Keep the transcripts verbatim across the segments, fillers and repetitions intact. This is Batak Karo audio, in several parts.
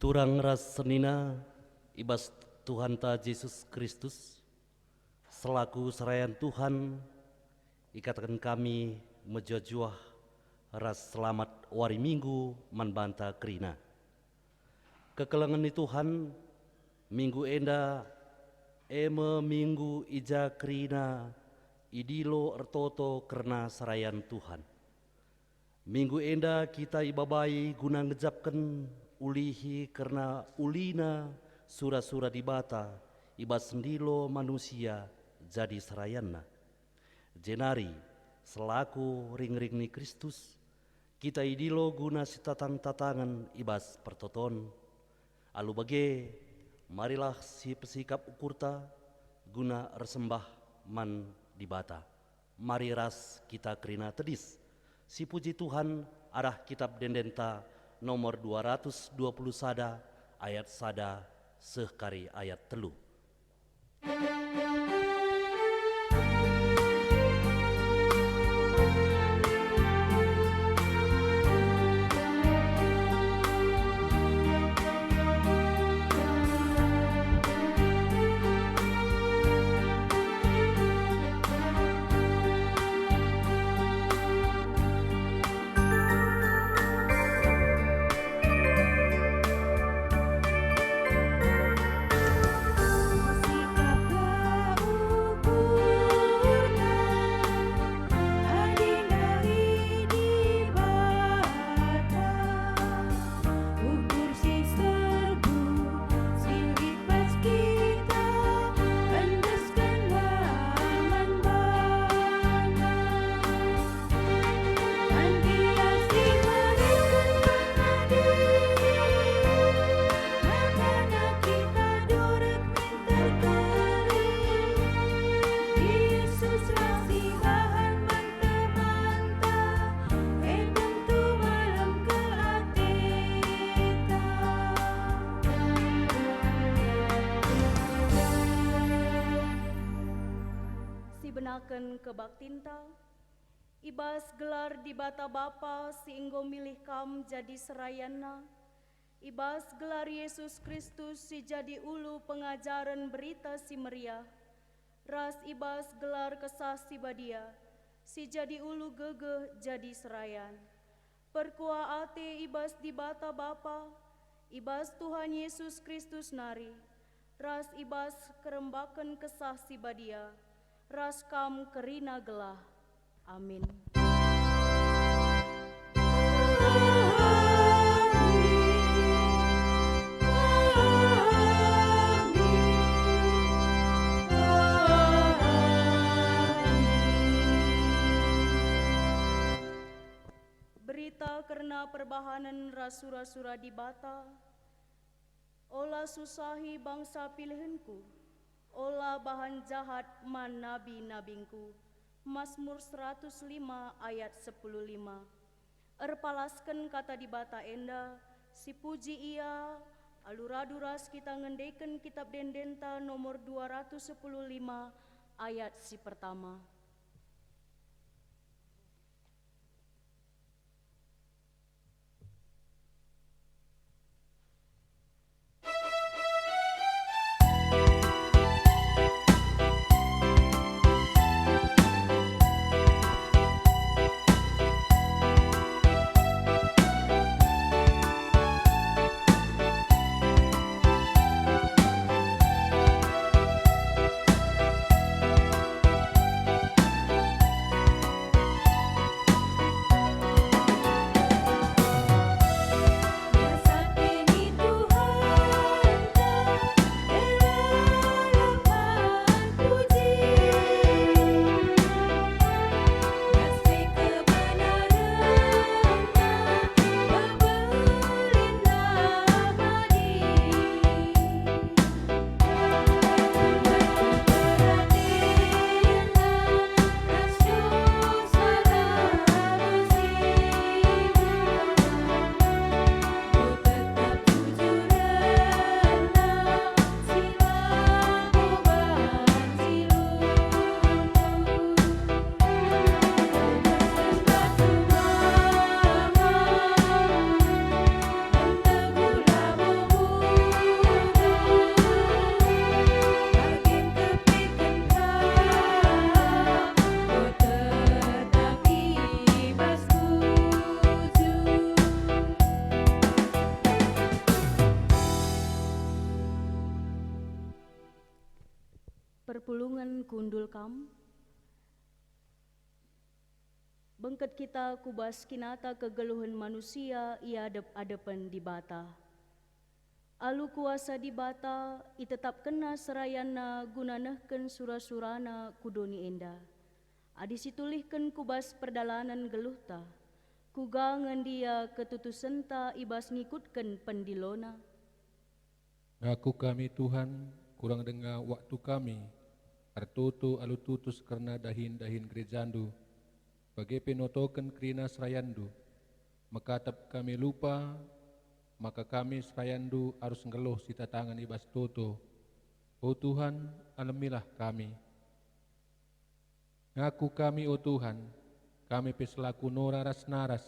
Turang ras senina i bas Tuhanta Jesus Kristus, selaku serayan Tuhan, ikataken kami mejuah-juah ras selamat wari Minggu man banta kerina. Kekelengen ni Tuhan, minggu enda e me minggu i ja kerina idilo ertoto kerna serayan Tuhan. Minggu enda kita ibabai guna ngejapken ulihi kerna ulina sura-sura Dibata i bas ndilo manusia jadi serayanNa. Jenari, selaku ring-ring ni Kristus, kita idilo guna sitatang-tatangen i bas pertoton. Alu bage, marilah sipesikap ukurta guna ersembah man Dibata. Mari ras kita kerina tedis sipuji Tuhan arah Kitap Ende-Endenta nomor dua ratus dua puluh sada ayat sada seh kari ayat telu. Ukur si serbu, si lit bas kita, endeskenlah man baNa. Kan Dia si mereken pengadi, makana kita durut min terkelin. Yesuslah si bahan man temanta, e tentu malem kal ateta. Sibenaken kebaktinta, i bas gelar Dibata Bapa si enggo milih kam jadi serayanNa, i bas gelar Yesus Kristus si jadi ulu pengajaren Berita Si Meriah, ras i bas gelar Kesah Si Badia, si jadi ulu gegeh jadi serayan. Perkuah ate i bas Dibata Bapa, i bas Tuhan Yesus Kristus nari, ras i bas kerembaken Kesah Si Badia, ras kam kerina gelah. Amin. Berita kerna perbahanen ras sura-sura Dibata. Ola susahi bangsa pilehenKu, ola bahan jahat man nabi-nabingKu. Masmur seratus lima ayat sepuluh lima. Erpalasken kata Dibata enda, sipuji Ia, alu radu ras kita ngendeken Kitap Ende-Endenta nomor dua ratus sepuluh lima ayat si pertama. Perpulungen kundul kam. Bengket kita ku bas kinata kegeluhen manusia i adep-adepen Dibata. Alu kuasa Dibata, itetapkenNa serayanNa guna nehken sura-suraNa ku doni enda. Adi situlihken ku bas perdalanen geluhta, kuga nge ndia ketutusenta i bas ngikutken pendiloNa? Ngaku kami, Tuhan, kurang denga waktu kami ertoto alu tutus kerna dahin-dahin gerejaNdu, bage pe notoken kerina serayanNdu. Mekatep kami lupa, maka kami serayanNdu arus nggeluh sitatangen i bas toto. O Tuhan, alemilah kami. Ngaku kami, o Tuhan, kami pe selaku nora ras naras.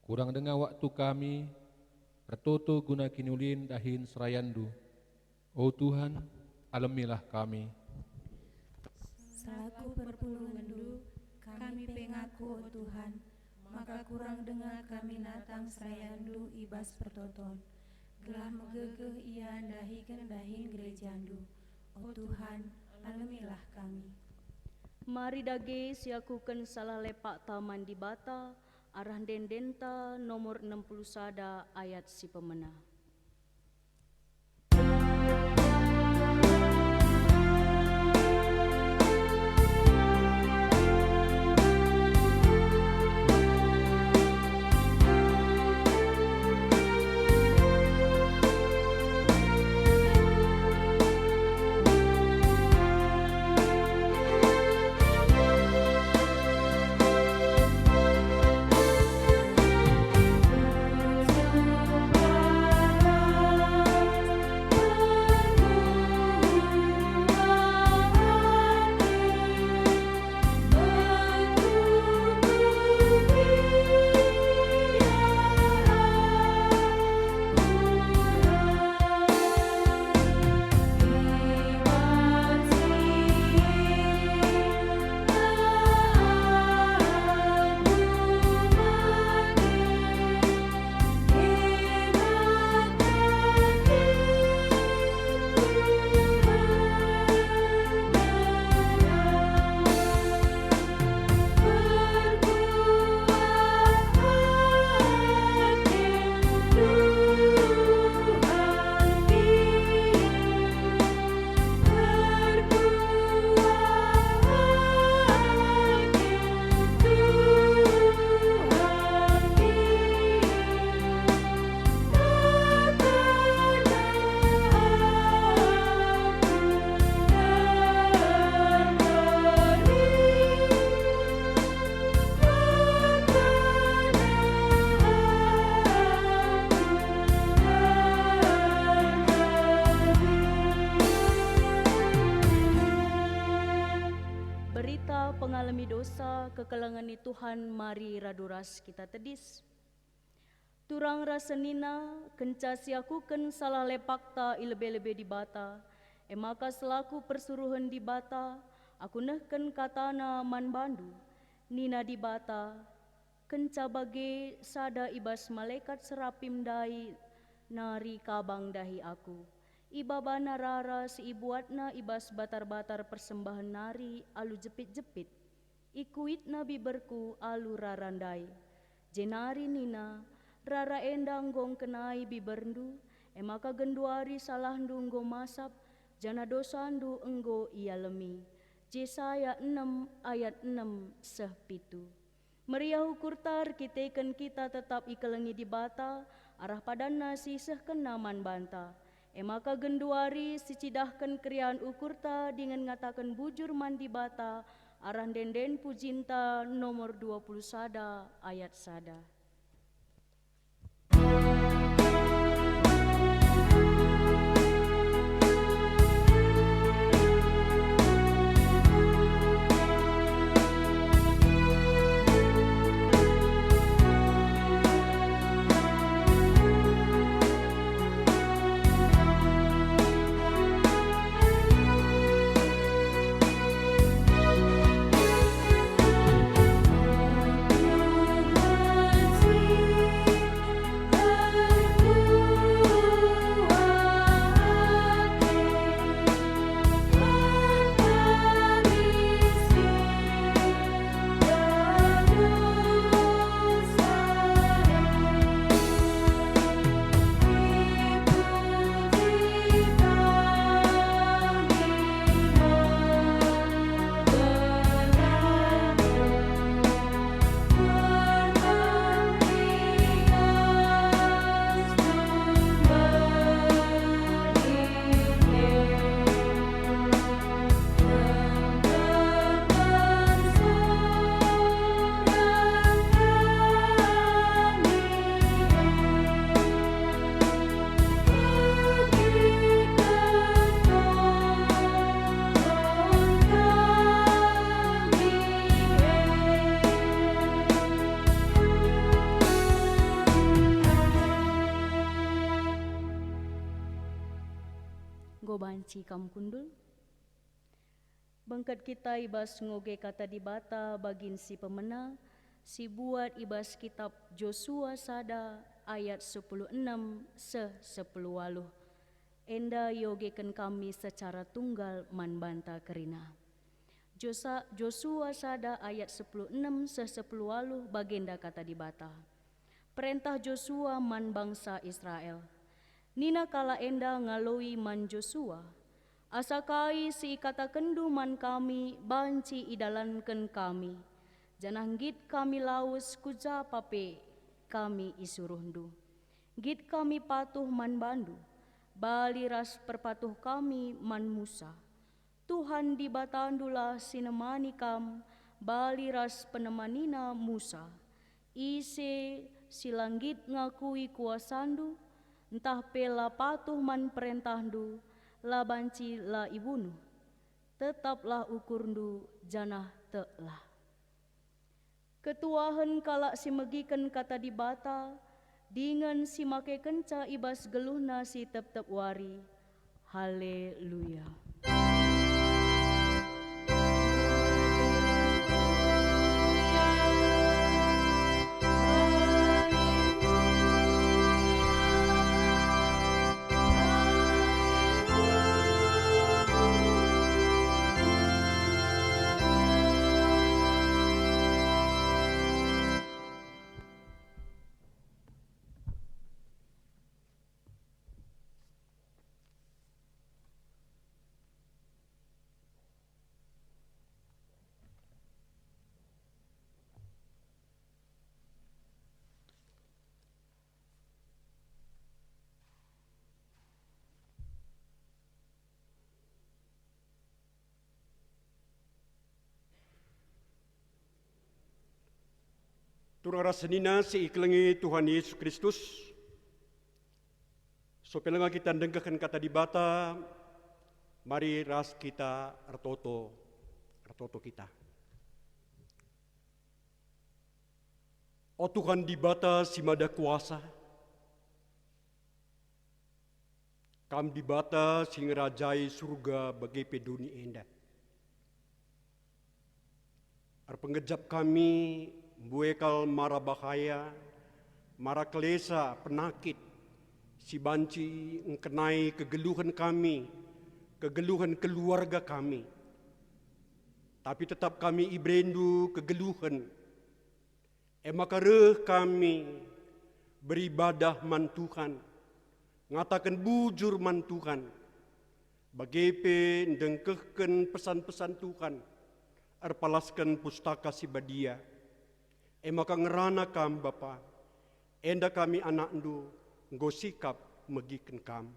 Kurang denga waktu kami ertoto guna kiniulin dahin serayanNdu. O Tuhan, alemilah kami. Selaku perpulungenNdu, kami pe ngaku, o Tuhan, maka kurang denga kami natang serayanNdu i bas pertoton, gelah megegeh ia ndahiken dahin gerejaNdu. O Tuhan, alemilah kami. Mari dage siakuken salah lepakta man Dibata arah ende-endenta nomor enem puluh sada ayat si pemena. Berita pengalemi dosa kekelengen ni Tuhan mari radu ras kita tedis. Turang ras senina, kenca siakuken salah lepakta i lebe-lebe Dibata, e maka selaku persuruhen Dibata, aku nehken kataNa man bandu. Nina Dibata, kenca bage sada i bas malekat serapim ndai nari kabang ndahi aku. Ibabana rara si ibuatna i bas batar-batar persembahen nari alu jepit-jepit. Ikuitna biberku alu rara ndai. Jenari nina, "Rara enda enggo ngkenai biberndu, e maka genduari salahndu enggo masap, janah dosandu enggo ialemi." Jesaya enem ayat enem seh pitu. Meriah ukurta erkiteken kita tetap ikelengi Dibata arah padanNa si isehkenNa man banta. E maka genduari sicidahken keriahen ukurta dingen ngataken bujur man Dibata arah ende-enden pujinta nomor dua puluh sada ayat sada. Enggo banci kam kundul? Bengket kita i bas ngoge Kata Dibata bagin si pemena, si buat i bas kitap Josua sada ayat sepuluh enem seh sepuluh waluh. Enda iogeken kami secara tunggal man banta kerina. Josa-, Josua sada ayat sepuluh enem seh sepuluh waluh bagenda Kata Dibata. Perentah Josua man bangsa Israel. Nina kalak enda ngaloi man Josua, "Asa kai si ikatakenndu man kami banci idalanken kami, janah nggit kami lawes ku ja pa pe kami isuruhndu. Nggit kami patuh man bandu, bali ras perpatuh kami man Musa. Tuhan Dibatandulah si nemani kam, bali ras penemanina Musa. Ise si la nggit ngakui kuasandu, ntah pe la patuh man perentahndu, la banci la ibunuh. Tetaplah ukurndu, janah teklah." Ketuahen kalak si megiken Kata Dibata, dingen si makekenca i bas geluhna si tep-tep wari. Haleluya! Turang ras senina si ikelengi Tuhan Yesus Kristus, sope langa kita ndengkehken Kata Dibata, mari ras kita ertoto, ertoto kita. O Tuhan Dibata si Mada Kuasa, Kam Dibata si ngerajai Surga bage pe doni enda. Erpengejap kami, mbue kal mara bahaya, mara kelesa, penakit, si banci ngkenai kegeluhen kami, kegeluhen keluarga kami. Tapi tetap kami ibereNdu kegeluhen. E maka reh kami beribadah man Tuhan, ngataken bujur man Tuhan, bage pe ndengkehken pesan-pesan Tuhan erpalasken Pustaka Si Badia. E maka ngerana Kam, Bapa, enda kami anakNdu, enggo sikap megiken Kam.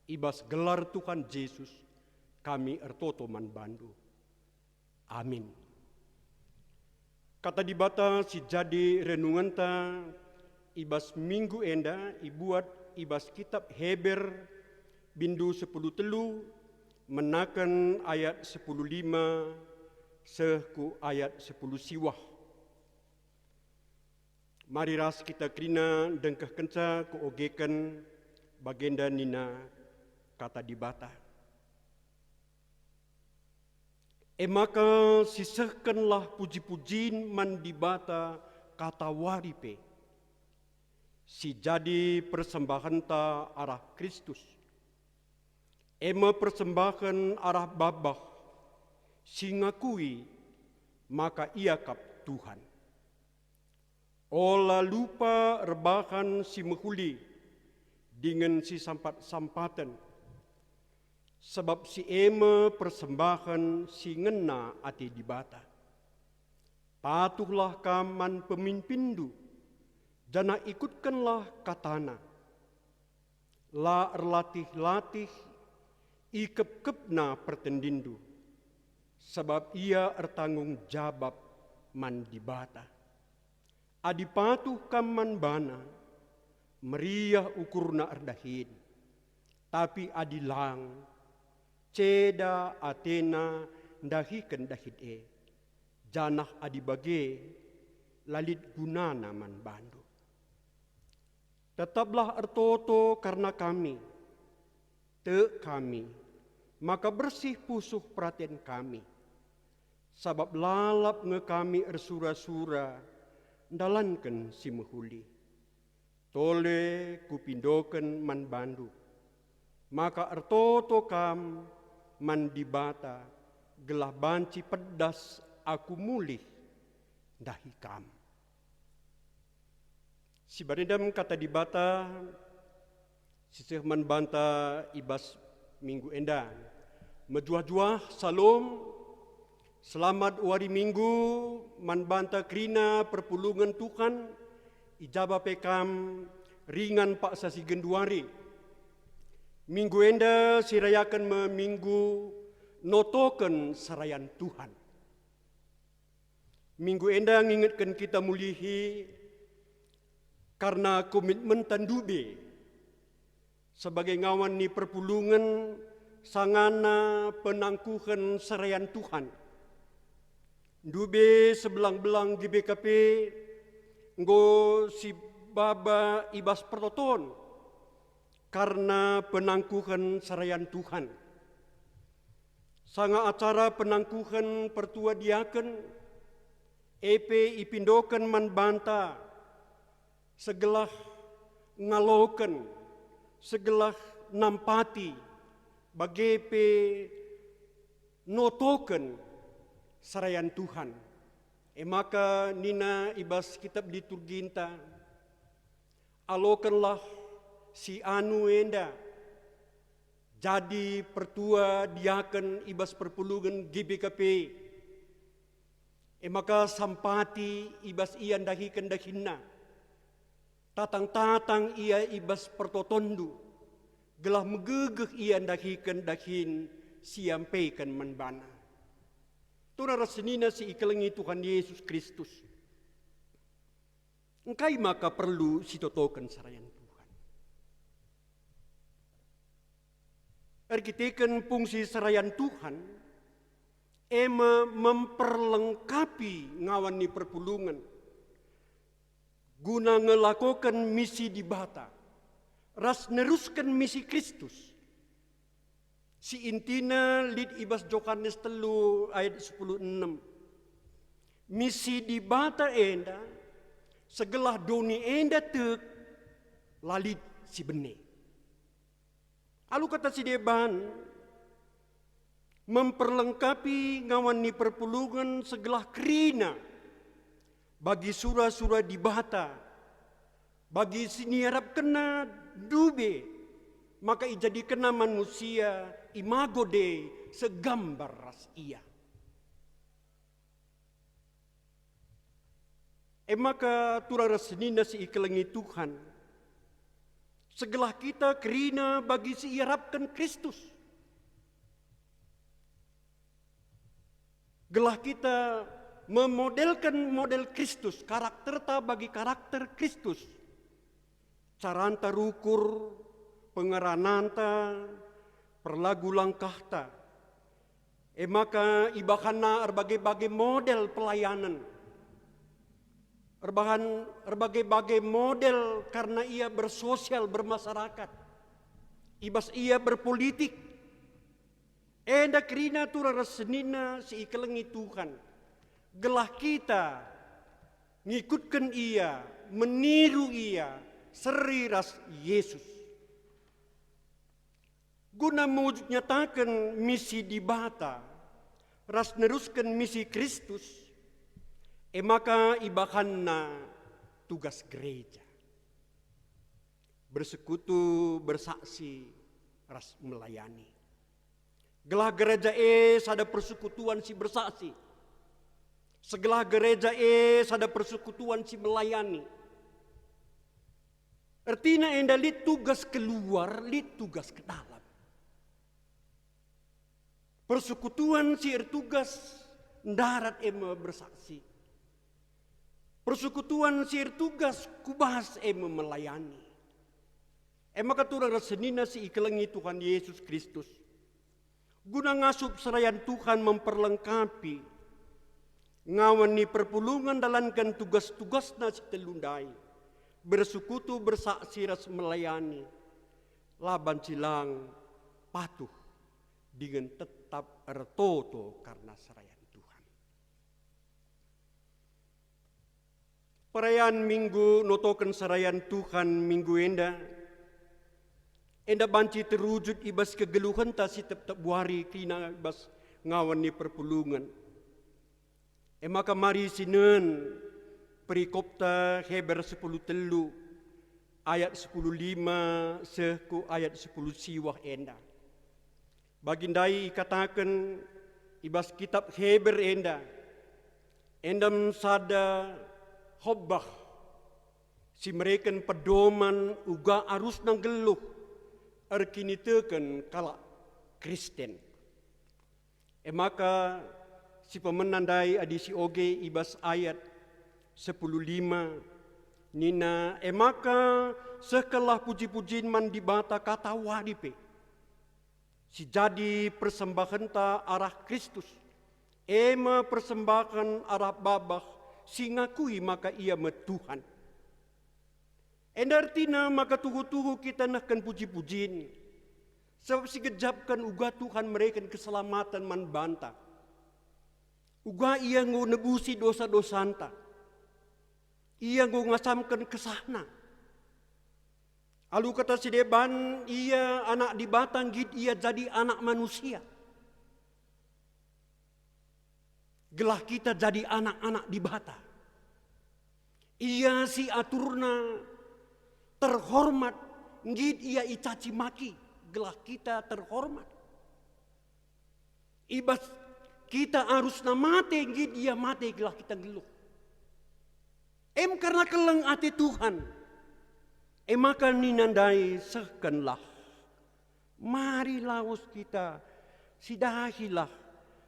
I bas gelar Tuhan Jesus, kami ertoto man baNdu. Amin. Kata Dibata si jadi renungenta i bas minggu enda ibuat i bas kitap Heber, bindu sepuluh telu, menaken ayat sepuluh lima seh ku ayat sepuluh siwah. Mari ras kita kerina ndengkehkenca kuogeken, bagenda nina Kata Dibata. E maka sisehkenlah puji-pujin man Dibata katawari pe, si jadi persembahenta arah Kristus, e me persembahen arah babah, si ngakui maka Ia kap Tuhan. Ola lupa erbahan si mehuli dingen si sampat-sampaten, sabap si e me persembahen si ngena ate Dibata. Patuhlah kam man peminpinndu, janah ikutkenlah katana. La erlatih-latih ikepkepna pertendinndu, sabap ia ertanggung jabap man Dibata. Adi patuh kam man bana, meriah ukurna erdahin. Tapi adi lang, ceda atena ndahiken dahin e, janah adi bage, la lit gunana man bandu. Tetaplah ertoto kerna kami. Tek kami, maka bersih pusuh peraten kami, sabap lalap nge kami ersura-sura ndalanken si mehuli. Tole kupindoken man bandu, maka ertoto kam man Dibata, gelah banci pedas aku mulih ndahi kam. Si banci ndam kata Dibata si seh man banta i bas minggu enda. Mejuah-juah, Salom, selamat wari Minggu man banta kerina perpulungen Tuhan, i ja pe kam ringan paksa si genduari. Minggu enda sirayaken me Minggu Notoken Serayan Tuhan. Minggu enda ngingetken kita mulihi kerna komitmenta ndube sebagai ngawan ni perpulungen sangana penangkuhen serayan Tuhan. Ndube sebelang-belang G B K P enggo sibaba i bas pertoton kerna penangkuhen serayan Tuhan. Sanga acara penangkuhen pertua diaken, e pe ipindoken man banta, segelah ngaloken, segelah nampati, bage pe notoken serayan Tuhan. E maka nina i bas kitab liturginta, "Alokenlah si anu enda jadi pertua diaken i bas perpulungen G B K P." E maka sampati i bas ia ndahiken dahinna. Tatang-tatang ia i bas pertotonndu, gelah megegeh ia ndahiken dahin si iampeken man bana. Turang ras senina si ikelengi Tuhan Yesus Kristus. Engkai maka perlu sitotoken serayan Tuhan? Erkiteken fungsi serayan Tuhan, e me memperlengkapi ngawan ni perpulungen, guna ngelakoken misi Dibata, ras nerusken misi Kristus. Si intina lit i bas Johanes telu ayat sepuluh enem. Misi Dibata enda, segelah doni enda tek, la lit si bene. Alu kata si deban, memperlengkapi ngawan ni perpulungen segelah kerina bagi sura-sura Dibata, bagi si niarapkenna ndube, maka ijadikenna manusia imago Dei segambar ras Ia. E maka turang ras senina si ikelengi Tuhan, segelah kita kerina bagi si iarapken Kristus. Gelah kita memodelken model Kristus, karakterta bagi karakter Kristus. Caranta rukur, pengerananta, perlagu langkahta. E maka ibahanna erbage-bage model pelayanen. Erbahan erbage-bage model kerna ia bersosial, bermasyarakat. I bas ia berpolitik. Enda kerina turang ras senina si ikelengi Tuhan, gelah kita ngikutken Ia, meniru Ia, seri ras Yesus. Guna mewujud nyataken misi Dibata ras nerusken misi Kristus, e maka ibahanna tugas gereja. Bersekutu, bersaksi, ras melayani. Gelah gereja e sada persekutuan si bersaksi. Segelah gereja e sada persekutuan si melayani. Ertina enda lit tugas keluar, lit tugas ke dalam. Persekutuan si ertugas ndarat e me bersaksi. Persekutuan si ertugas ku bas e me melayani. E maka turang ras senina si ikelengi Tuhan Yesus Kristus, guna ngasup serayan Tuhan memperlengkapi ngawan ni perpulungen ndalanken tugas-tugasna si telu ndai, bersekutu, bersaksi, ras melayani, la banci lang patuh dingen tetap ertoto karna serayan Tuhan. Perayan Minggu notoken serayan Tuhan minggu enda, enda banci terujut i bas kegeluhenta si tep-tep wari kerina i bas ngawan ni perpulungen. E maka mari sinen perikopta Heber sepuluh telu ayat sepuluh lima seh ku ayat sepuluh siwah enda. Bagi ndai ikataken i bas kitap Heber enda, endam sada khotbah si mereken pedoman uga arusna nggeluh erkiniteken kalak Kristen. E maka si pemena ndai adi sioge i bas ayat sepuluh lima nina, "E maka sehkenlah puji-pujin man Dibata katawari pe, si jadi persembahenta arah Kristus, e me persembahen arah babah si ngakui maka Ia me Tuhan." Enda ertina maka tuhu-tuhu kita nehken puji-pujin, sabap si gejapken uga Tuhan mereken keselamaten man banta. Uga Ia enggo nebusi dosa-dosanta. Ia enggo ngasamken kesahna. Alu kata si deban, Ia Anak Dibata nggit Ia jadi anak manusia. Gelah kita jadi anak-anak Dibata. Ia si aturna terhormat, nggit Ia icaci maki, gelah kita terhormat. I bas kita arusna mate, nggit Ia mate gelah kita nggeluh. Em karna keleng ate Tuhan. E maka nina ndai, sehkenlah. Mari lawes kita, sidahilah,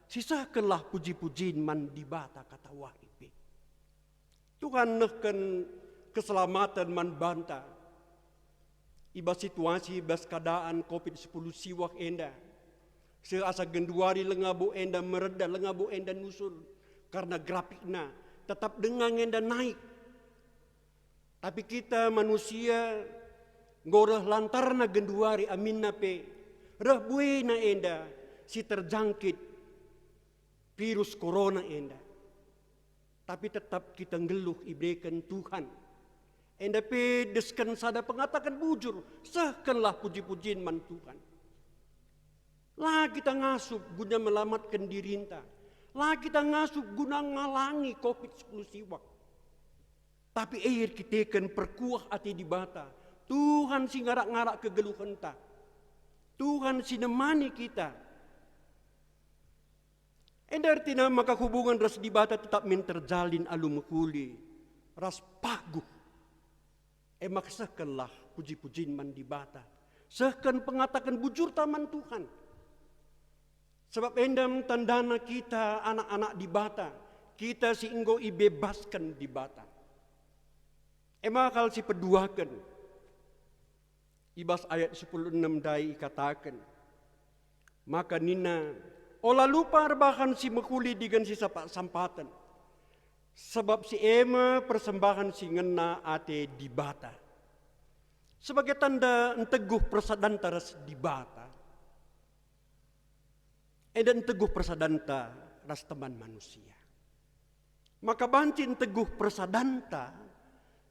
sisehkenlah puji-pujin man Dibata katawari pe. Tuhan nehken keselamaten man banta. I bas situasi, i bas keadaan covid sepuluh siwah enda, seh asa genduari lengabo enda mereda, lengabo enda nusul, karna grafik enda tetap denga nge enda naik. Tapi kita manusia enggo reh lantarna genduari, aminna pe reh buena enda si terjangkit virus corona enda. Tapi tetap kita nggeluh ibereken Tuhan. Enda pe desken sada pengataken bujur, sehkenlah puji-pujin man Tuhan. La kita ngasup guna melamatken dirinta. La kita ngasup guna ngalangi covid sepuluh siwah. Tapi e erkiteken perkuah ate Dibata, Tuhan si ngarak-ngarak kegeluhenta, Tuhan si nemani kita. Enda ertina maka hubungen ras Dibata tetap min terjalin alu mehuli ras paguh. E maka sehkenlah puji-pujin man Dibata. Sehken pengataken bujurta man Tuhan. Sebab enda me tandana kita anak-anak Dibata, kita si enggo ibebasken Dibata. E maka hal si peduaken, i bas ayat sepuluh enem ndai ikataken, maka nina, "Ola lupa erbahan si mehuli dingen si sampat-sampaten, sebab si e me persembahen si ngena ate Dibata." Sebagai tanda nteguh persadanta ras Dibata, enda nteguh persadanta ras teman manusia. Maka banci nteguh persadanta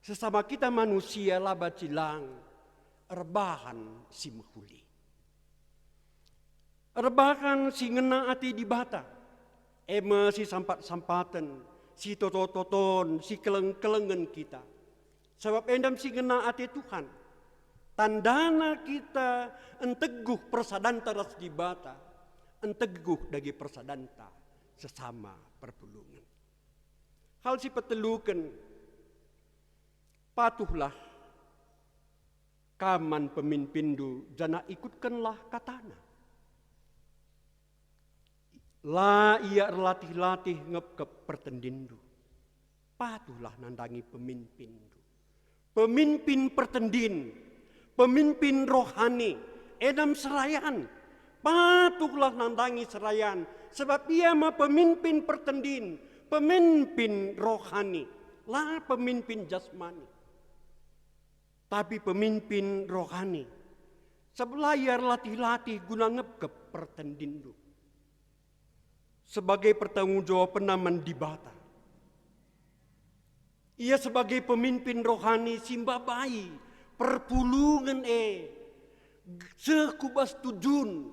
sesama kita manusia la banci lang erbahan si mehuli. Erbahan si ngena ate Dibata, e me si sampat-sampaten, si toto-toton, si keleng-kelengen kita. Sabap enda me si ngena ate Tuhan. Tandana kita nteguh persadanta ras Dibata, nteguh dage persadanta sesama perpulungen. Hal si peteluken, patuhlah kam man peminpinndu, janah ikutkenlah katana. La ia erlatih-latih ngepkep pertendinndu. Patuhlah nandangi peminpinndu. Peminpin pertendin, peminpin rohani, enda me serayan. Patuhlah nandangi serayan, sebab ia me peminpin pertendin, peminpin rohani, la peminpin jasmani. Tapi peminpin rohani, Sabap la ia erlatih-latih guna ngepkep pertendinndu. Sebagai pertanggungjawabenna man Dibata. Ia sebagai pemimpin rohani si mbabai perpulungen e seh ku bas tujun,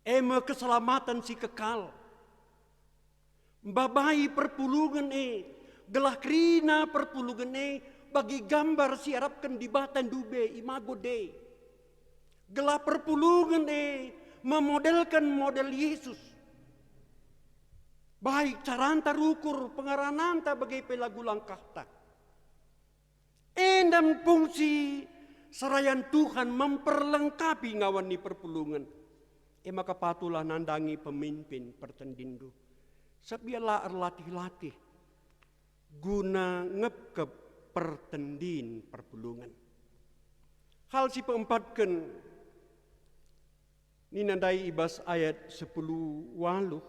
e me keselamaten si kekal. Mbabai perpulungen e, gelah kerina perpulungen e bagi gambar si iarapken Dibata ndube, imago Dei. Gelah perpulungen e memodelken model Yesus. Baik caranta rukur, pengerananta, bage pe lagu langkahta. Enda me fungsi serayan Tuhan memperlengkapi ngawan ni perpulungen. E maka patuhlah nandangi pemimpin pertendinndu, sabap ia la erlatih-latih guna ngepkep pertendin perpulungen. Hal si peempatken, nina ndai i bas ayat sepuluh waluh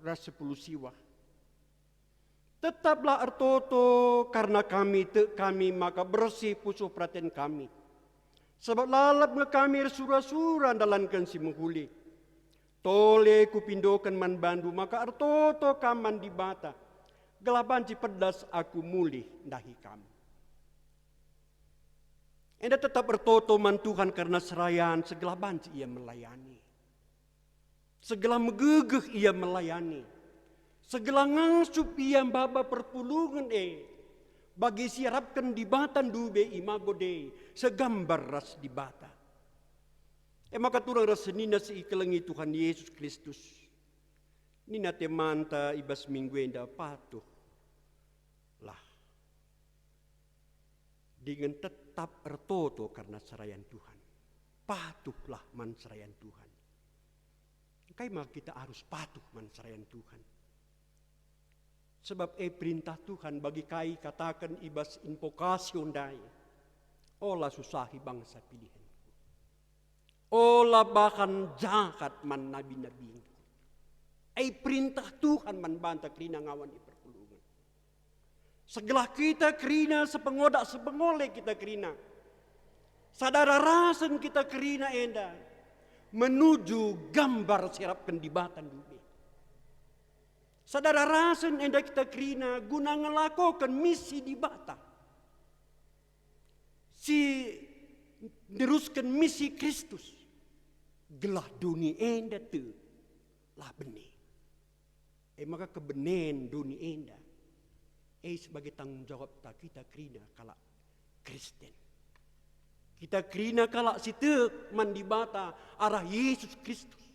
ras sepuluh siwah. Tetaplah ertoto, karna kami tek kami maka bersih pusuh peraten kami. Sabap lalap nge kami ersura-sura ndalanken si mehuli. Tole kupindoken man bandu maka ertoto kam man Dibata, gelah banci pedas aku mulih ndahi kam. Enda tetap ertoto man Tuhan kerna serayan, segelah banci ia melayani. Segelah megegeh ia melayani. Segelah ngasup ia maba perpulungen e, bagi si iarapken Dibata ndube, imago Dei, segambar ras Dibata. E maka turang ras senina si ikelengi Tuhan Yesus Kristus, nina temanta i bas minggu enda, patuhlah. Dingen tetap ertoto kerna serayan Tuhan. Patuhlah man serayan Tuhan. Engkai maka kita arus patuh man serayan Tuhan? Sebab e perintah Tuhan bagi kai kataken i bas invokasio ndai, "Ola susahi bangsa pilihenKu. Ola bahan jahat man nabi-nabingKu." E perintah Tuhan man banta kerina ngawan i perpulungen. Segelah kita kerina sepengodak sepengole kita kerina. Sada rarasen kita kerina enda menuju gambar si iarapken Dibata ndube. Sada rarasen enda kita kerina guna ngelakoken misi Dibata, si nerusken misi Kristus, gelah doni enda tek la bene. E maka kebenen doni enda, e sebagai tanggung jawabta kita kerina kalak Kristen. Kita kerina kalak si tek man Dibata arah Yesus Kristus.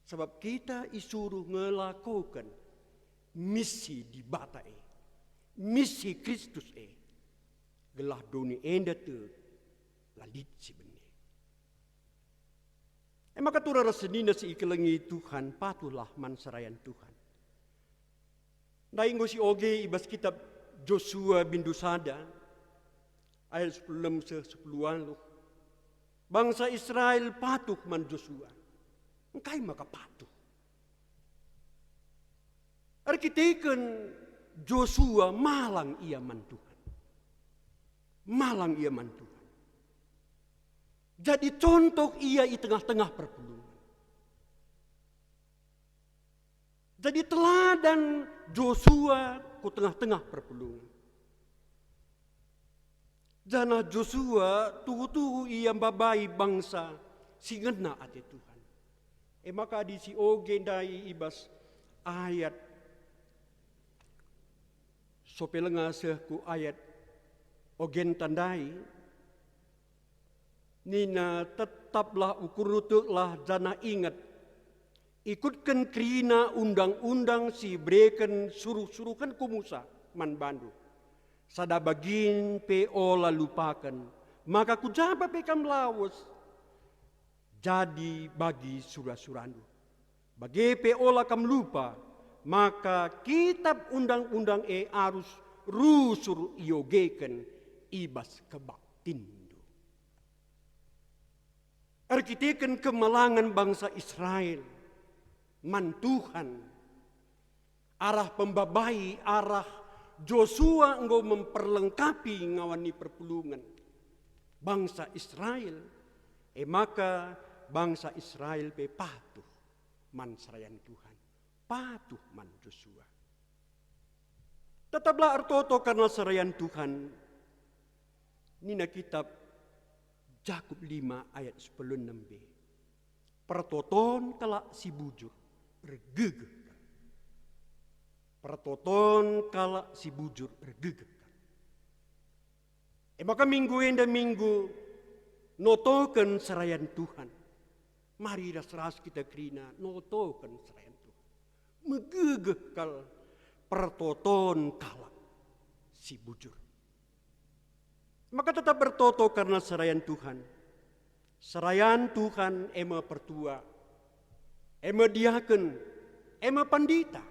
Sabap kita isuruh ngelakoken misi Dibata e, misi Kristus e, gelah doni enda tek la lit si bene. E maka turang ras senina si ikelengi Tuhan, patuhlah man serayan Tuhan. Ndai enggo sioge i bas kitab Josua bindu sada, ayat sepuluh enem seh sepuluh waluh. Bangsa Israel patuh man Josua. Engkai maka patuh? Erkiteken Josua malang ia man Tuhan. Malang ia man Tuhan. Jadi contoh ia i tengah-tengah perpulungen. Jadi teladan Josua ku tengah-tengah perpulungen. Janah Josua tuhu-tuhu ia mbabai bangsa si ngena ate Tuhan. E maka adi sioge ndai i bas ayat sope lenga seh ku ayat ogenta ndai, nina, "Tetaplah ukurndu, teklah, janah inget, ikutken kerina undang-undang si ibereken suruh-suruhenKu Musa man bandu. Sada bagin pe ola lupaken, maka ku ja pe kam lawes jadi bagi sura-surandu. Bage pe ola kam lupa, maka kitab undang-undang e arus rusur iogeken i bas kebaktinndu." Erkiteken kemalangen bangsa Israel man Tuhan, arah pembabai, arah Josua enggo memperlengkapi ngawan ni perpulungen bangsa Israel, E maka bangsa Israel pe patuh man serayan Tuhan, patuh man Josua. Tetaplah ertoto kerna serayan Tuhan. Nina kitab Jakup lima ayat sepuluh enam b, "Pertoton kalak si bujur ergegeh kal." Pertoton kalak si bujur ergegeh kal. E maka minggu enda minggu notoken serayan Tuhan. Mari ras-ras kita kerina notoken serayan Tuhan. Megegeh kal pertoton kalak si bujur. Maka tetap ertoto kerna serayan Tuhan. Serayan Tuhan e me pertua, e me diaken, e me pandita.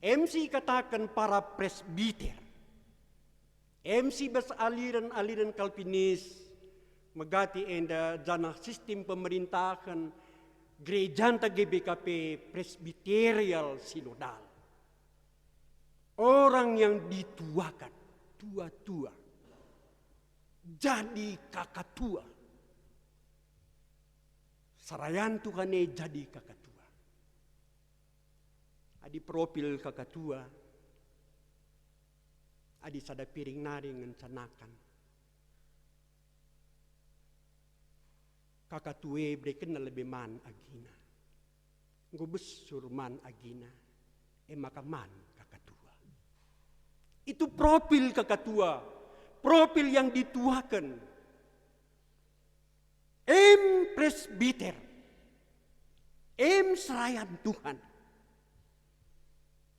Em si ikataken para presbiter. Em si bas aliren-aliren Kalvinis megati enda janah sistem pemerintahen gerejanta G B K P Presbiterial Sinodal. Orang yang dituakan, tua-tua, jadi kakatua. Serayan Tuhan e jadi kakatua. Adi profil kakatua, adi sada piring nari ngenca nakan, kakatua e berekenna lebe man agina. Enggo besur man agina, e maka man kakatua. Itu profil kakatua, profil yang dituaken. Em presbiter, em serayan Tuhan.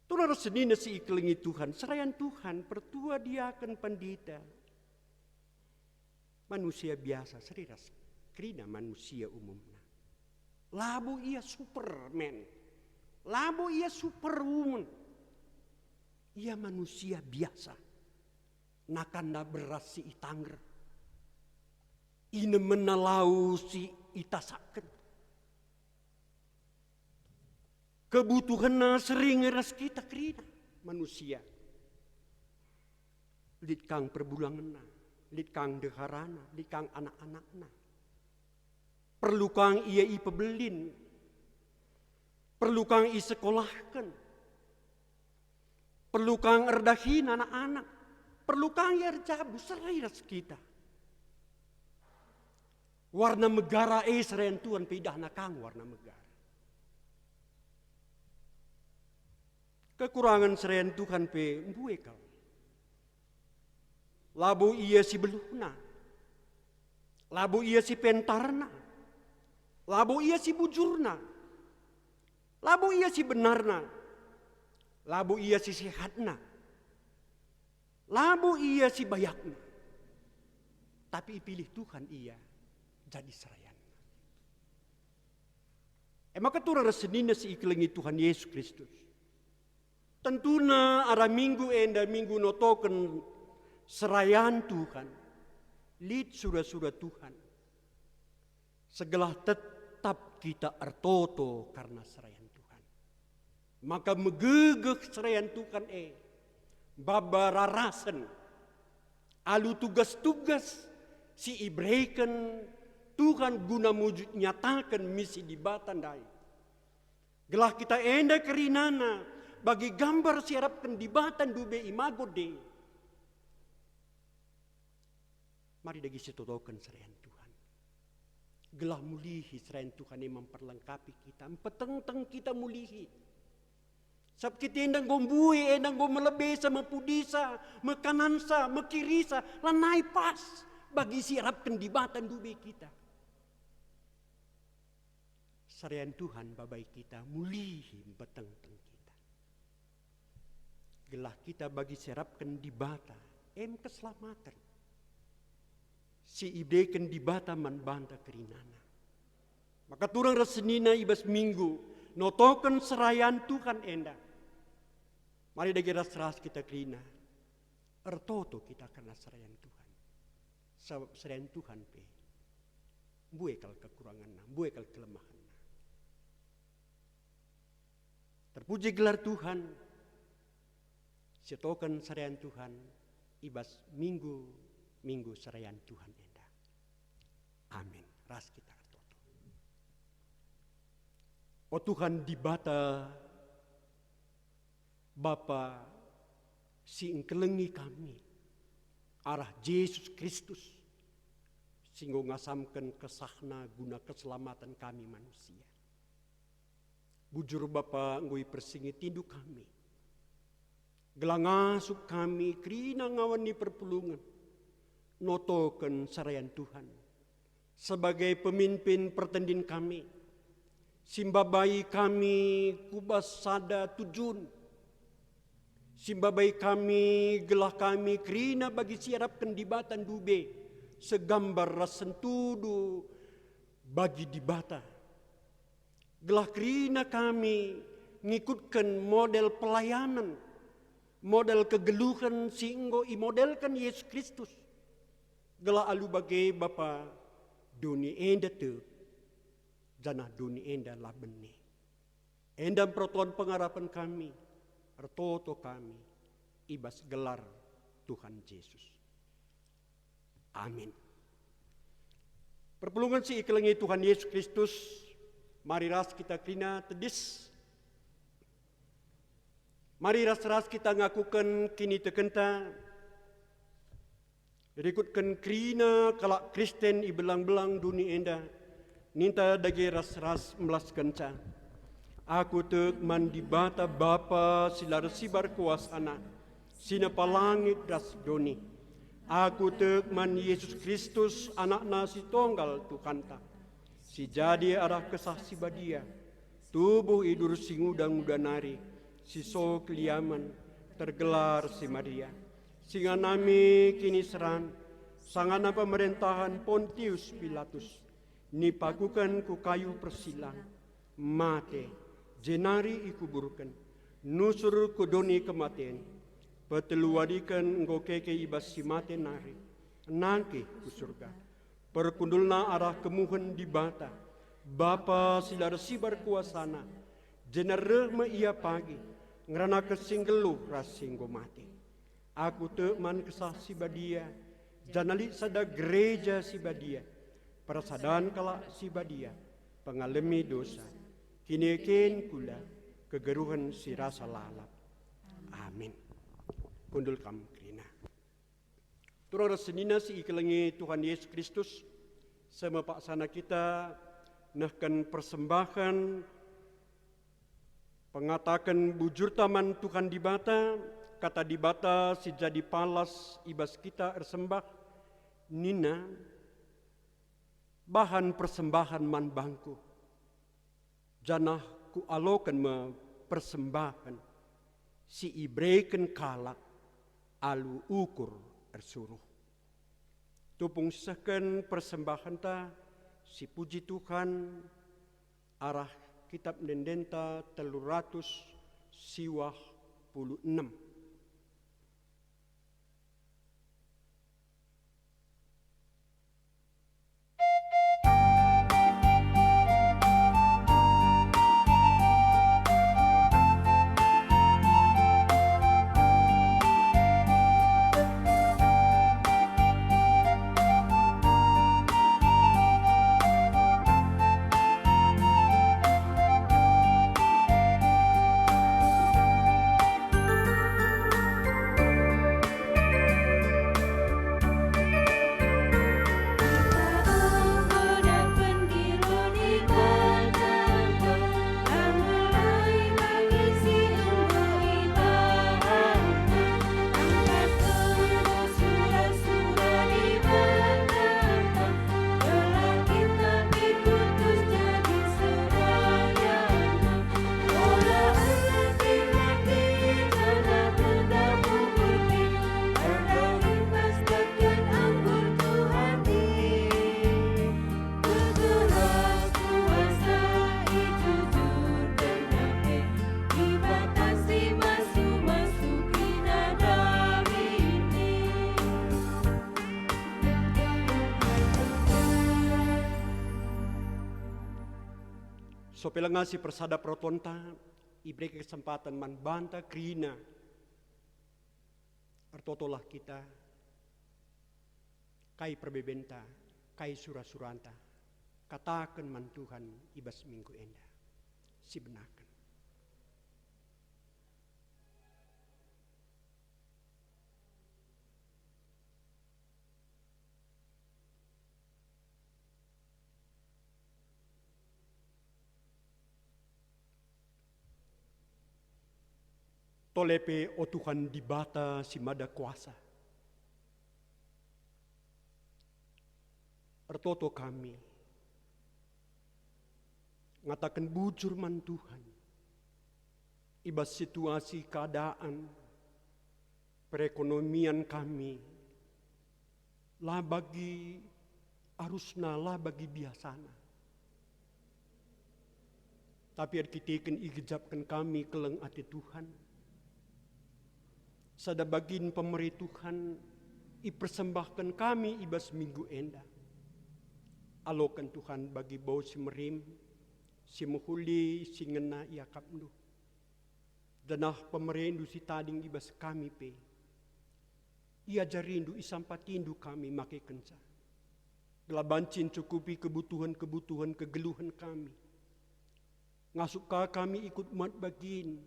Turang ras senina si ikelengi Tuhan, serayan Tuhan, pertua, diaken, pandita. Manusia biasa, seri ras kerina manusia umumna. Labo ia superman, labo ia superwoman. Ia manusia biasa. Nakanna beras si itangger, inemenna lau si itasakken. Kebutuhenna sering ras kita kerina manusia. Lit kang perbulangenna, lit kang ndeharana, lit kang anak-anakna. Perlu kang ia ipebelin, perlu kang isekolahken, perlu kang erdahin anak-anak, perlu kang ia erjabu, seri ras kita. Warna megara e serayan Tuhan pe idahna kang warna megara. Kekurangen serayan Tuhan pe mbue kal. Labo ia si beluhna, labo ia si pentarna, labo ia si bujurna, labo ia si benarna, labo ia si sehatna, labo ia si bayakna. Tapi ipilih Tuhan ia jadi serayanna. E maka turang ras senina si ikelengi Tuhan Yesus Kristus. Tentuna arah minggu enda minggu notoken serayan Tuhan, lit sura-sura Tuhan. Segelah tetap kita ertoto karna serayan Tuhan. Maka megegeh serayan Tuhan e, baba rarasen, alu tugas-tugas si ibereken Tuhan guna mujud nyataken misi Dibata ndai. Gelah kita enda kerinana bagi gambar si arapken Dibata ndube imago Dei. Mari dage sitotoken serayan Tuhan. Gelah mulihi serayan Tuhan e memperlengkapi kita, mpetengteng kita mulihi. Sabap kita enda enggo mbue, enda enggo melebesa, mepudisa, mekanansa, mekirisa, lanai pas bagi si arapken Dibata ndube kita. Serayan Tuhan babai kita, mulihi mpetengteng kita. Gelah kita bagi si arapken Dibata, em keselamaten si ibereken Dibata man banta kerinana. Maka turang ras senina i bas minggu notoken serayan Tuhan enda. Mari dage ras-ras kita kerina ertoto kita kerna serayan Tuhan. Sabap serayan Tuhan pe mbue kal kekuranganna, mbue kal kelemahenna. Terpuji gelar Tuhan, sitotoken serayan Tuhan i bas minggu-minggu serayan Tuhan enda. Amin. Ras kita ertoto. O Tuhan Dibata, Bapa si engkelengi kami arah Jesus Kristus, si enggo ngasamken kesahNa guna keselamaten kami manusia. Bujur Bapa enggo ipersingetiNdu kami, gelah ngasup kami kerina ngawan ni perpulungen, notoken serayan Tuhan, sebagai pemimpin pertendin kami, si mbabai kami ku bas sada tujun, si mbabai kami gelah kami kerina bagi si iarapken Dibata ndube segambar ras sentudu bagi Dibata. Gelah kerina kami ngikutken model pelayanen, model kegeluhen si enggo imodelken Yesus Kristus. Gelah alu bage Bapa, doni enda tek, janah doni enda la bene. Enda mpertoton pengarapen kami, ertoto kami, i bas gelar Tuhan Jesus. Amin. Perpulungen si ikelengi Tuhan Yesus Kristus, mari ras kita kerina tedis. Mari ras-ras kita ngakuken kinitekenta, rikutken kerina kalak Kristen i belang-belang doni enda, ninta dage ras-ras melaskenca. Aku tek man Dibata Bapa si la ersibar kuasaNa, si nepa langit ras doni. Aku tek man Yesus Kristus, AnakNa si Tonggal Tuhanta, si jadi arah Kesah Si Badia, tubuh i bas si nguda-nguda nari, si so keliamen, tergelar si Maria, si nganami kiniseran, sangana pemerentahen Pontius Pilatus, nipakuken ku kayu persilang, mate, jenari ikuburken, nusur ku doni kematen, peteluwariken enggo keke i bas si mate nari, nangkih ku Surga. Perkundulna arah kemuhen Dibata, Bapa si la ersibar kuasaNa, jenari reh me Ia pagi, ngeranaken si nggeluh ras si enggo mate. Aku tek man Kesah Si Badia, janah lit sada gereja si badia, persadan kalak si badia, pengalemi dosa, kinieken kula, kegeluhen si rasa lalap. Amin. Kundul kam kerina. Turang ras senina si ikelengi Tuhan Yesus Kristus, seh me paksana kita nehken persembahen, pengataken bujurta man Tuhan Dibata, kata Dibata si jadi palas i bas kita ersembah, nina, "Bahan persembahen man bangKu, janah Kualoken me persembahen si ibereken kalak alu ukur ersuruh." Tupung sehken persembahenta si puji Tuhan arah Kitap Ende-endenta telu ratus siwah puluh enem. Sope langa si persada perotonta, ibereken kesempaten man banta kerina. Ertotolah kita, kai perbebenta, Kai sura-suranta? Kataken man Tuhan i bas minggu enda. Sibenaken. Tole pe, o Tuhan Dibata si Mada Kuasa, ertoto kami ngataken bujur man Tuhan i bas situasi keadaan perekonomian kami, la bagi arusna, la bagi biasana. Tapi erkiteken igejapken kami keleng ate Tuhan, sada bagin pemere Tuhan ipersembahken kami i bas minggu enda. Aloken Tuhan bagi bau si merim, si mehuli, si ngena iakapndu. Janah pemerendu si tading i bas kami pe, iajarindu, isampatindu kami makekenca, gelah banci ncukupi kebutuhen-kebutuhen kegeluhen kami. Ngasup ka kami ikut muat bagin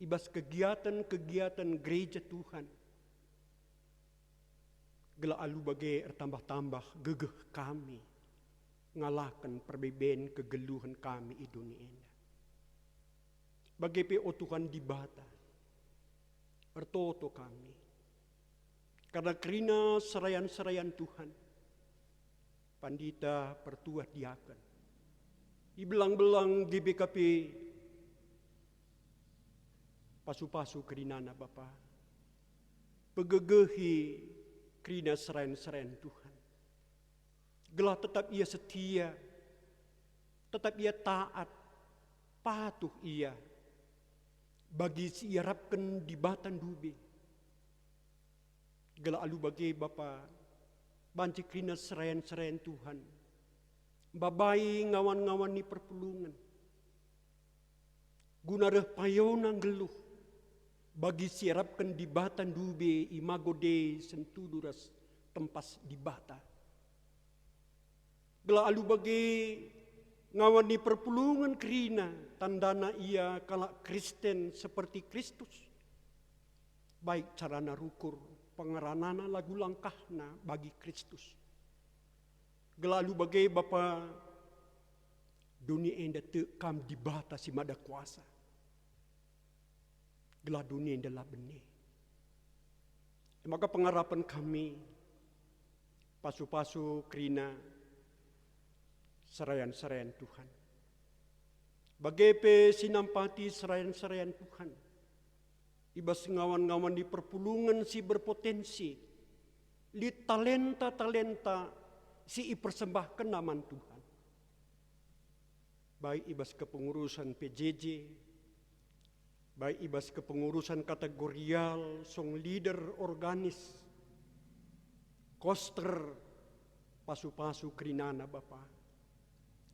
i bas kegiaten-kegiaten gereja Tuhan, gelah alu bage ertambah-tambah gegeh kami ngalaken perbeben kegeluhen kami i doni enda. Bage pe, o Tuhan Dibata, ertoto kami kerna kerina serayan-serayan Tuhan, pandita, pertua, diaken, i belang-belang G B K P, pasu-pasu kerinana Bapa, pegegehi kerina serayan-serayan Tuhan, gelah tetap ia setia, tetap ia taat, patuh ia bagi si iarapken Dibata ndube. Gelah alu bage Bapa, banci kerina serayan-serayan Tuhan mbabai ngawan-ngawan ni perpulungen, guna reh payona nggeluh bagi si iarapken Dibata ndube i Magode sentudu ras tempas Dibata. Gelah alu bage ngawan ni perpulungen kerina, tandana ia kalak Kristen seperti Kristus, baik carana rukur, pengeranana lagu langkahna bagi Kristus. Gelah alu bage Bapa, doni enda tek Kam Dibata si Mada Kuasa, gelah doni enda la bene. E maka pengarapen kami, pasu-pasu kerina serayan-serayan Tuhan, bage pe si nampati serayan-serayan Tuhan i bas ngawan-ngawan ni perpulungen si berpotensi, lit talenta-talenta si ipersembahkenna man Tuhan, baik i bas kepengurusan P J J, baik i bas kepengurusan kategorial, song leader, organis, koster, pasu-pasu kerinana Bapa.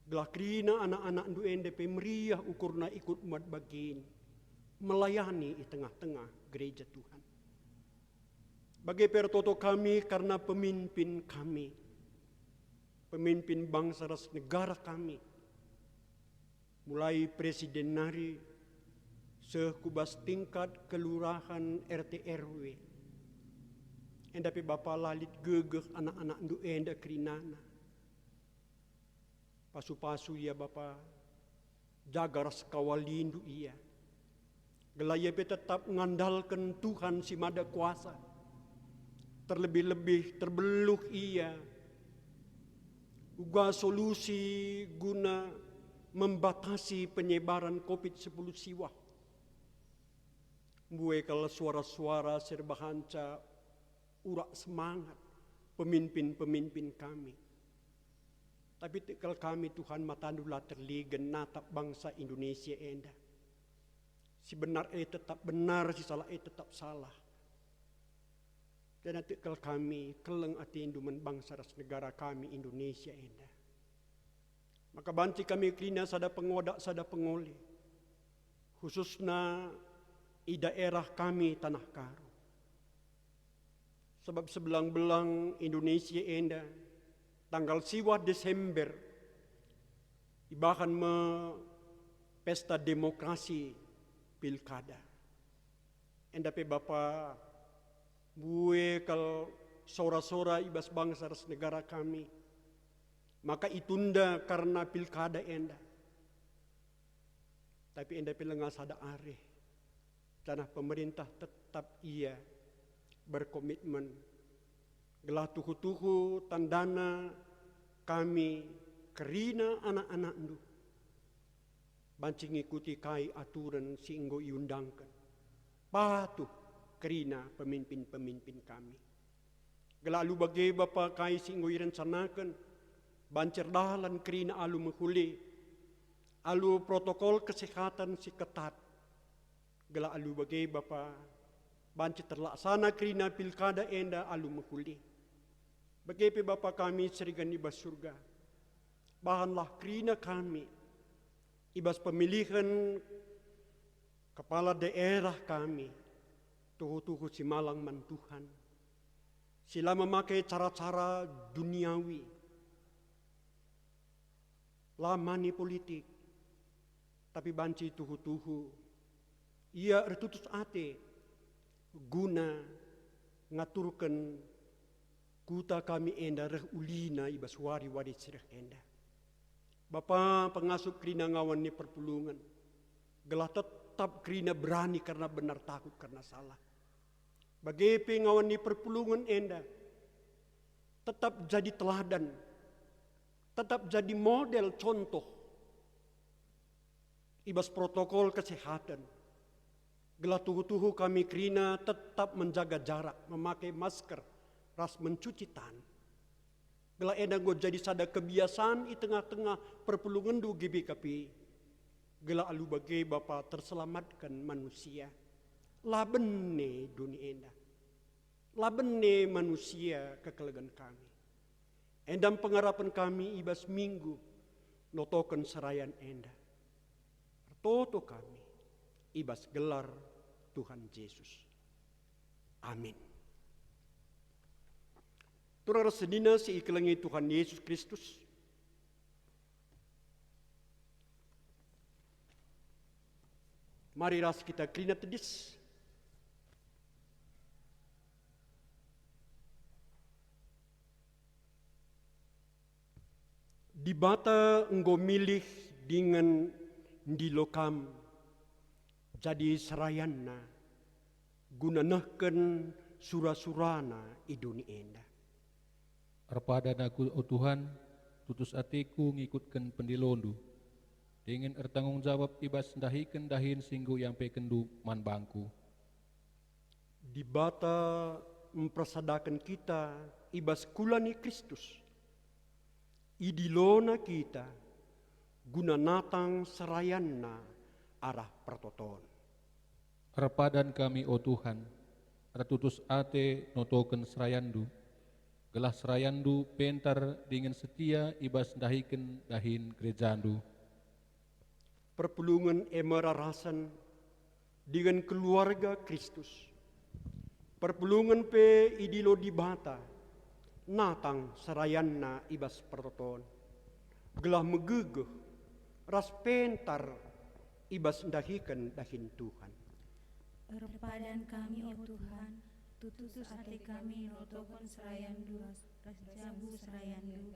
Gelah kerina anak-anakndu enda pe meriah ukurna ikut muat bagin, melayani i tengah-tengah gereja Tuhan. Bage pe ertoto kami kerna pemimpin kami, pemimpin bangsa ras negara kami, mulai presiden nari seh ku bas tingkat kelurahan, R T R W. Enda pe Bapa, la lit gegeh anak-anakndu enda kerinana. Pasu-pasu ia Bapa, jaga ras kawalindu ia, gelah ia pe tetap ngandalken Tuhan si Mada Kuasa. Terlebih-lebih terbeluh ia uga solusi guna membatasi penyebaran covid sepuluh siwah. Mbue kal suara-suara si erbahanca urak semangat pemimpin-pemimpin kami. Tapi tek kal kami, Tuhan, matandu la terligen natap bangsa Indonesia enda. Si benar e tetap benar, si salah e tetap salah. Janah tek kal kami, keleng atendu man bangsa ras negara kami Indonesia enda. Maka banci kami kerina sada pengoda, sada pengole, khususna i daerah kami Tanah Karo. Sabap sebelang-belang Indonesia enda Tanggal siwah Desember ibahan me pesta demokrasi pilkada. Enda pe Bapa, mbue kal sora-sora i bas bangsa ras negara kami, maka itunda karna pilkada enda. Tapi enda pe langa sada areh, janah pemerintah tetap ia berkomitmen gelah tuhu-tuhu tandana kami kerina anak-anakndu banci ngikuti kai aturen si enggo iundangken, patuh kerina pemimpin-pemimpin kami. Gelah alu bage Bapa kai si enggo irencanaken, banci erdalan kerina alu mehuli, alu protokol kesehatan si ketat. Gelah alu bage Bapa, banci terlaksana kerina pilkada enda alu mehuli. Bage pe Bapa kami si ringan i bas Surga, bahanlah kerina kami i bas pemilihen kepala daerah kami, tuhu-tuhu si malang man Tuhan, si la memakai cara-cara duniawi, la money politik, tapi banci tuhu-tuhu ia ertutus ate guna ngaturken kuta kami enda reh ulina i bas wari-wari si reh enda. Bapa, pengasup kerina ngawan ni perpulungen, gelah tetap kerina berani kerna benar, takut kerna salah. Bage pe ngawan ni perpulungen enda tetap jadi teladan, tetap jadi model contoh i bas protokol kesehatan. Gelah tuhu-tuhu kami kerina tetap menjaga jarak, memakai masker, ras mencuci tangan. Gelah enda enggo jadi sada kebiasaan i tengah-tengah perpulungenndu G B K P. Gelah alu bage Bapa terselamatken manusia. La bene doni enda. La bene manusia kekelegen kami. Enda me pengarapen kami i bas minggu notoken serayan enda. Ertoto kami i bas gelar Tuhan Jesus. Amin. Turang ras senina si ikelengi Tuhan Yesus Kristus, mari ras kita kerina tedis. Dibata enggo milih dingen ndilo kam jadi serayanNa guna nehken sura-suraNa i doni enda. Erpadan aku, o Tuhan, tutus ateku ngikutken pendiloNdu, dingen ertanggung jawab i bas ndahiken dahin si enggo iampekenndu man bangku. Dibata mpersadaken kita i bas kula ni Kristus. IdiloNa kita guna natang serayanNa arah pertoton. Erpadan kami, o Tuhan, ertutus ate notoken serayanNdu, gelah serayanNdu pentar dingen setia i bas ndahiken dahin gerejaNdu. Perpulungen e me rarasen dingen keluarga Kristus. Perpulungen pe idilo Dibata natang serayanNa i bas pertoton, gelah megegeh ras pentar i bas ndahiken dahin Tuhan. Erpadan kami, o Tuhan, tutus ate kami notoken serayanNdu ras jabu serayanNdu.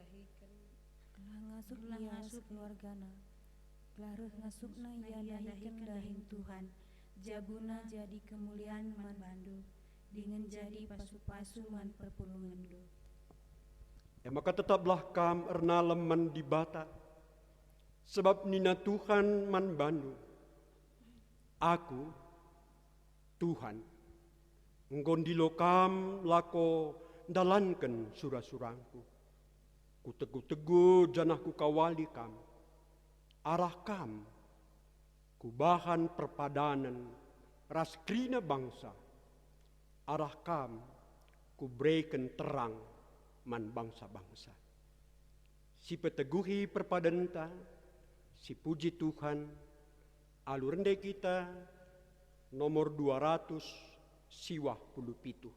Gelah ngasup ia ras keluargana, gelah reh ngasupna ia ndahiken dahin Tuhan, jabuna jadi kemulian man bandu, dingen jadi pasu-pasu man perpulungenndu. E maka tetaplah kam ernalem man Dibata, sebab nina Tuhan man bandu, Aku, Tuhan, enggo ndilo kam lako ndalanken sura-surangKu. Kutegu-tegu janah Kukawali kam. Arah kam Kubahan perpadanen ras kerina bangsa. Arah kam Kubereken terang man bangsa-bangsa. Sipeteguhi perpadanta, sipuji Tuhan, alu rende kita, nomor dua ratus siwah puluh pitu.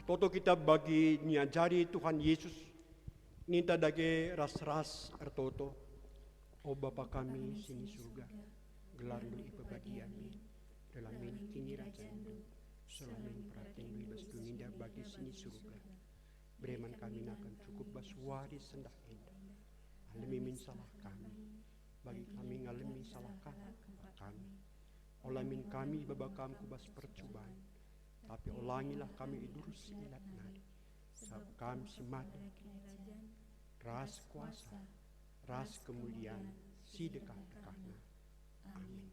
Toto kita bagi niajari Tuhan Yesus, ninta dage ras-ras ertoto. O Bapa kami si ni Surga, gelarNdu ipebadia min, reh min kinirajanNdu, seh min peratenNdu i bas doni enda bagi si ni Surga. Bere man kami nakan cukup bas wari sendah enda. Alemi min salah kami, bagi kami ngalemi salah kalak kami. Ola min kami ibaba Kam ku bas percuban, tapi olangilah kami i bas si ilat nari, sabap Kam si mada, ras kuasa, ras kemulian si dekah-dekahna. Amin.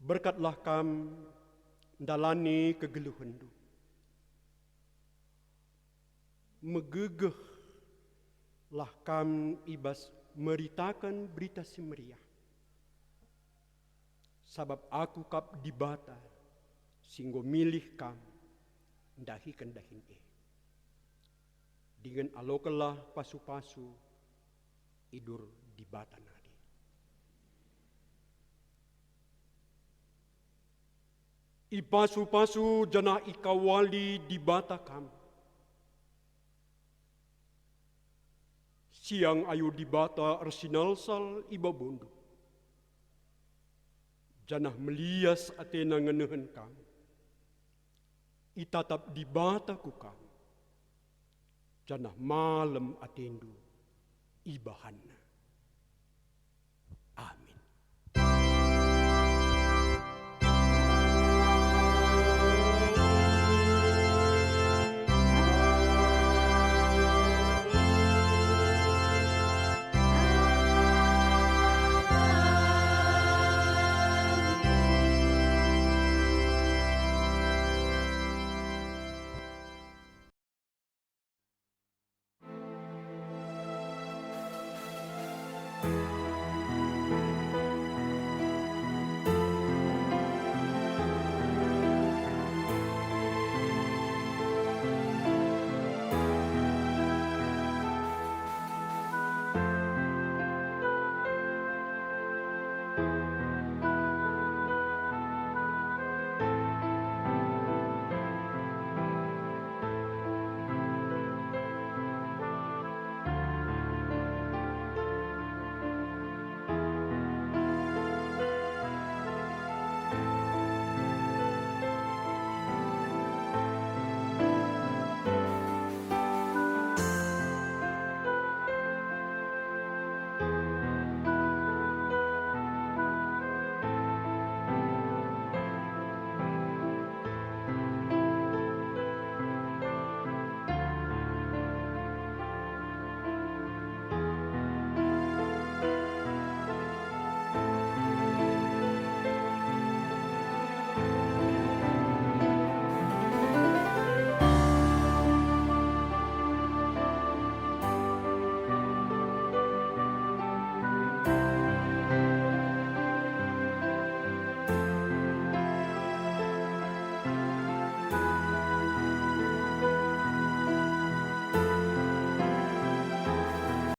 Berkatlah kam ndalani kegeluhenndu. Megegehlah kam i bas meritaken Berita Si Meriah. Sabap Aku kap Dibata si enggo milih kam ndahiken dahin e. Dingen alokenlah pasu-pasu i bas Dibata nari. Ipasu-pasu janah ikawali Dibata kam. Siang ayo Dibata ersinalsal i babondu, janah melias atena ngenehen kam. Itatap Dibata ku kam, janah malem atendu ibahanNa.